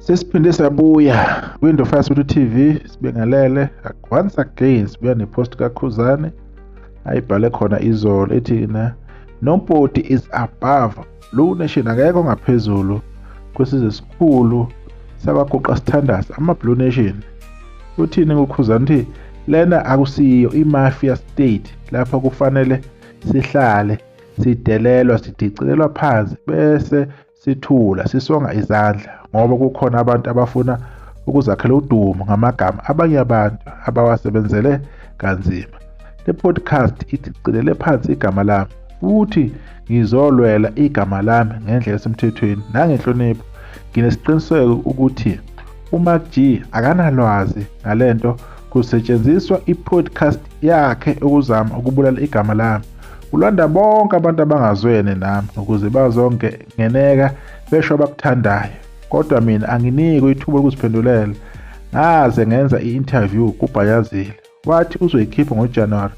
Sesiphinde sabuya kwiNdofaya Soweto TV, sibingelele once again, sibuya nepost kaKhuzani ayibhale khona izolo ethi na Nompoti is above Blue Nation, akekho ngaphezulu kwesizwe esikhulu sakwaGuqa sithandaza ama Blue Nation. Uthini kuKhuzani? Uthi lena akusiyo i-mafia state lapho kufanele sihlale sidelelwa sidicilelwa phansi bese sithula sisonga izandla ngoba kukhona abantu abafuna ukuzakhela udumo ngamagama abanye abantu abawasebenzele kanzima. Le podcast idicilele phansi igama lami futhi ngizolwela igama lami ngendlela esemthethweni nangenhlonipho. Nginesiqiniseko ukuthi uMac G akanalwazi ngalento, kusetshenziswa i-podcast yakhe ukuzama ukubulala igama lami. Ulanda bonke abantu abangazwene nami ukuze bazongeneka besho abakuthandayo, kodwa mina anginiki ithuba lokuziphendulela. Ngaze ngenza i-interview kuBhayazile, wathi uzoyikhipha ngoJanuwari,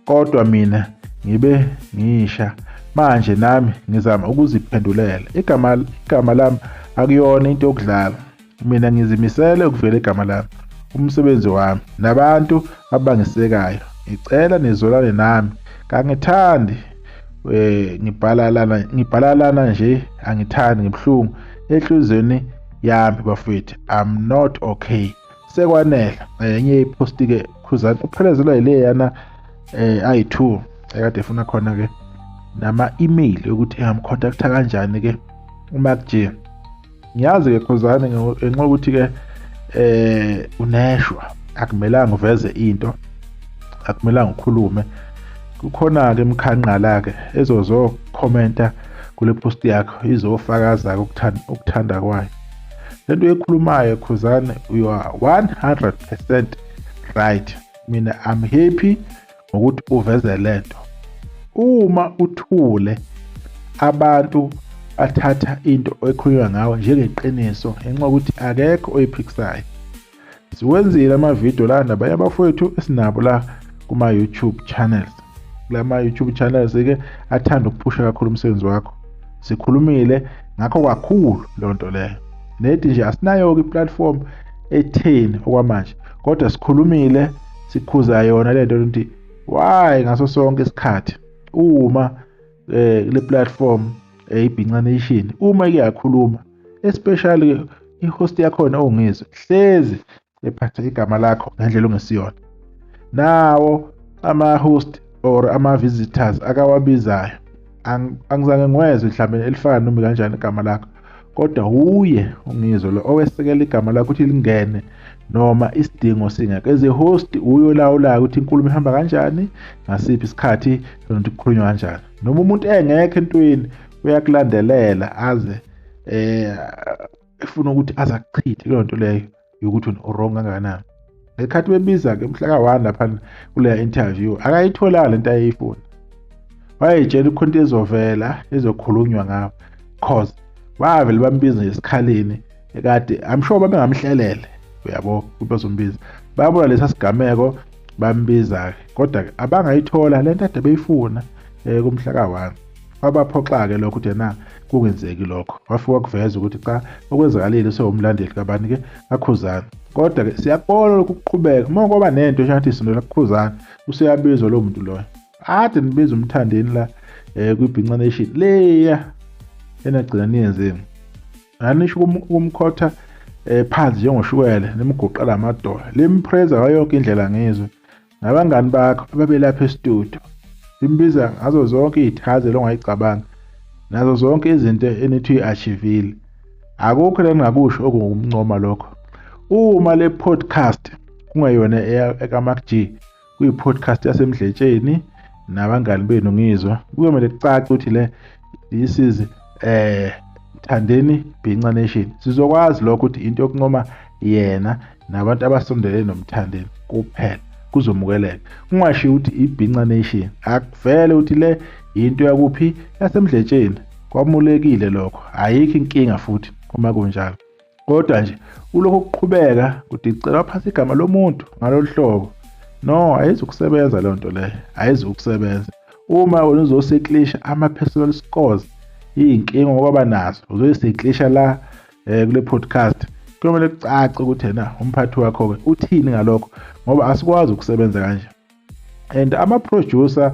kodwa mina ngibe ngisha manje, nami ngizama ukuziphendulela. Igama lami akuyona into yokudlala, mina ngizimisele ukuvikela igama lami, umsebenzi wami nabantu abangisekayo. Ngicela nizwelane nami, kangithandi ngibhala lana nje, angithandi, ngibuhlungu enhliziyweni yami bafethu, I'm not okay. Sekwanele. Enye ipost ke Khuzani uphelezelwa yileyana ayi2 ekade efuna khona ke nama email ukuthi engamcontacta kanjani ke uMac G. Ngiyazi ke Khuzani ngenxa ukuthi ke uneshwa, akumelanga uveze into, akumelanga ukhulume. Kukhona ke imkhanqala ke ezozokhomenta kule post yakho, izofakaza ukuthanda kwayo lento ekhulumayo. Khuzani, you are 100% right. Mina I'm happy ngokuthi uveze lento. Uma uthule, abantu bathatha into ekhulunywa ngawe njengeqiniso ngenxa yokuthi akekho oyiphikisayo. Siwenzile amavidiyo la nabanye abafowethu esinabo la kuma YouTube channels, kulama YouTube channels ke athanda ukuphusha kakhulu umsebenzi wakho. Sikhulumile ngakho kakhulu leyo nto leyo. Nethi nje asinayo ke iplatform etheni okwamanje, kodwa sikhulumile, sikhuza yona lento ukuthi why ngaso sonke isikhathi uma le platform iBhinca Nation uma iyakhuluma, especially i-host yakhona ongizwe hlezi ephatha igama lakho ngendlela ongesiyona, nawo ama-host or ama-visitors akawabizayo angizange ngiwezwe mhlawumbe elifana noma kanjani igama lakho, kodwa uye ungizwe lo owesekela igama lakho ukuthi lingene noma isidingo singekho. As a host uyolawula ukuthi inkulumo ihamba kanjani, ngasiphi isikhathi, nokuthi kukhulunywa kanjani. Noma umuntu engekho entweni uyakulandelela aze efuna ukuthi aze akuchithe kuleyo nto leyo yokuthi wrong kangakanani. Ngesikhathi bebiza-ke mhla ka-1 lapha kuleya interview, akayitholanga lento ayeyifuna. Wayeyitshela ikhona into ezovela ezokhulunywa ngayo, cause bavele bambiza nje esikhaleni ekade I'm sure babengamhlelele, uyabo, ukuthi bazombiza. Babona lesa sigameko bambiza-ke, kodwa-ke abangayithola lento ade beyifuna kumhla ka-1. Wabaphoxa-ke lokho ukuthi yena kungenzeki lokho. Wafika kuveza ukuthi cha, okwenzakalile sewumlandeli kabani-ke, kaKhuzani. Kodwa-ke siyakubona lokhu kuqhubeka uma kwaba nento njengathi isondela kuKhuzani, useyabizwa lowo muntu loyo. Ade nibiza uMthandeni la kwiBhinca Nation leya enagcina niyenzeni, anisho ukumkhotha phansi njengoshukela, nimguqela amadolo, limpraise ngayo yonke indlela. Ngizwe nabangani bakho ababelapha e-studio limbiza ngazo zonke iy'thakazelo ongayicabanga nazo zonke izinto enithi uyi-achieve-ile. Akukho la engingakusho okungukumncoma lokho. Uma le podcast kungeyona ekaMac G, kuyi-podcast yaseMdletsheni nabangani benu ngizwa, kuyomele kucace ukuthi le this is Mthandeni Bhinca Nation. Sizokwazi lokho ukuthi into yokuncoma yena nabantu abasondelene noMthandeni kuphela kuzomukeleka, kungashiwo ukuthi iBhinca Nation. Akuvele ukuthi le into yakuphi, yaseMdletsheni, kwamulekile lokho, ayikho inkinga futhi uma kunjalo. Kodwa nje ulokhu kuqhubeka kudicela phansi igama lomuntu ngalolu hlobo, no, ayizukusebenza leyo nto leyo, ayizukusebenza. Uma wena uzoseklisha ama-personal scores, iy'nkinga ngokwaba nazo uzoyiseklisha la kule podcast. Kuyomele kucace ukuthi yena umphathi wakho-ke uthini ngalokho, ngoba asikwazi ukusebenza kanje. And ama-producer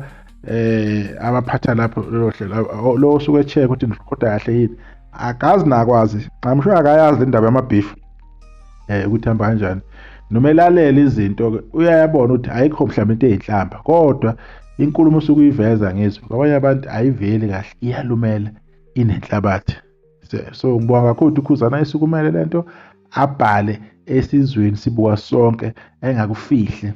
abaphatha lapho lelo hlelo, lo osuke e-check ukuthi nirekhoda kahle yini, akazi nakwazi, I'm sure akayazi le ndaba yama-beef ukuthi hamba kanjani. Noma elalela izinto-ke uyayabona ukuthi ayikho mhlawumbe into eyinhlamba, kodwa inkulumo osuke uyiveza ngizwe kwabanye abantu ayiveli kahle, iyalumela, inenhlabathi. So ngibonga kakhulu ukuthi uKhuzani ayisukumele lento, abhale esizweni sibuka sonke, engakufihli,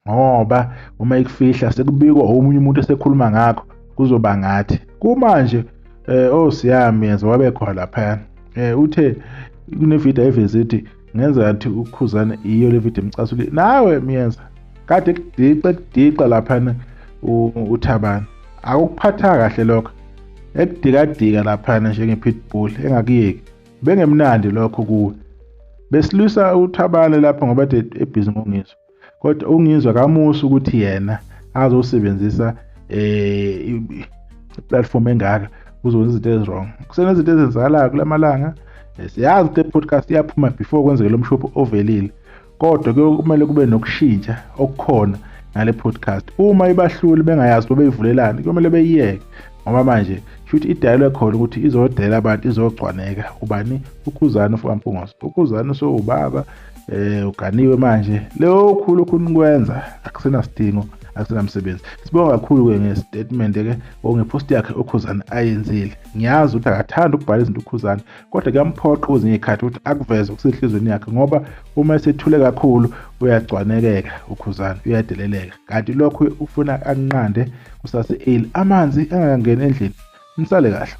ngoba uma ikufihla sekubikwa omunye umuntu esekhuluma ngakho, kuzoba ngathi kumanje osiyami yenza wabe khona laphayana. Uthe kune-video ayiveze ethi ngenza ngathi uKhuzani iyo le video emcasule nawe Myeza, kade kudixa kudixa laphana uThabani, akukuphatha kahle lokho, ekudikadika laphana njenge-pitbull engakuyeki, bengemnandi lokho kuwe. Besilwisa uThabane lapho ngoba kade ebhizi ngoNgizwe, kodwa uNgizwe akamusa ukuthi yena azosebenzisa i-platform engaka uzokwenza izinto ezi-wrong. Kusenezinto ezenzakalayo kulamalanga, siyazi ukuthi le-podcast iyaphuma before kwenzeke lo mshophi ovelile, kodwa kumele kube nokushintsha okukhona ngale podcast. Uma ibahluli bengayazi ukuthi beyivulelani, kumele beyiyeke, ngoba manje shuthi idalelwe khona ukuthi izodela abantu, izogcwaneka. Ubani? UKhuzani uFampungose. UKhuzani sowubaba, uganiwe manje, lokhu lokhu nikwenza akusenasidingo, akusenamsebenzi. Sibonga kakhulu-ke nge-statement-ke or nge-post yakhe uKhuzani ayenzile. Ngiyazi ukuthi akathandi ukubhala izinto uKhuzani, kodwa kuyamphoqa kwezinye iy'khathi ukuthi akuveze okusenhlizweni yakhe, ngoba uma esethule kakhulu uyagcwanekeka uKhuzani, uyadeleleka. Kanti lokhu ufuna akunqande kusase-early, amanzi angangeni endlini. Nisale kahle.